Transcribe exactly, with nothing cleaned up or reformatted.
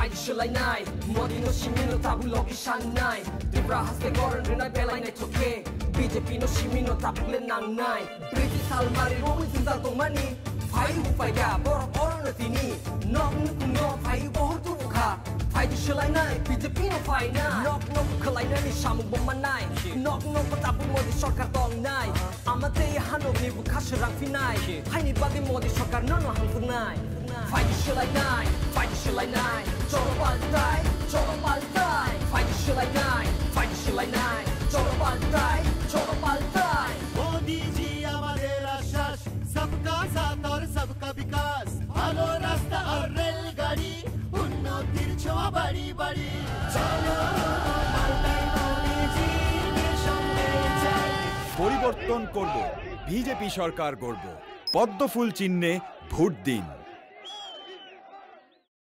Phaidi swlainai, Modi no simi no tabuk logi sannai. Tripura haste goron rwnai belai naithok khe, B J P no simi no tabuk le nangnai. British salmari rwi jwngjal tongmani, phai upai kha, borok oro no tini. Nok nukhung no phai bohor tubu kha, phaidi swlainai, B J P no phainai. Nok nok khwlainani samung bo mannai, nok nok bo tabuk Modi sorkar tongnai. Ama tei hanok ni bwkha swrang phinai, haini bagwi Modi sorkar no no hamjaknai. Phaidi swlainai, phaidi swlainai, cholo paltai, cholo paltai. Phaidi swlainai, phaidi swlainai, cholo paltai, cholo paltai. মোদিজি আমাদের আশ্বাস, সবকা সাথ আর সবকা বিকাশ। ভালো রাস্তা আর রেলগাড়ি, উন্নতির ছোঁয়া বাড়ি বাড়ি। চলো, পাল্টাই মোদিজির সঙ্গে যাই। পরিবর্তন করব, বিজেপি সরকার গড়ব, পদ্মফুল চিহ্নে ভোট দিন।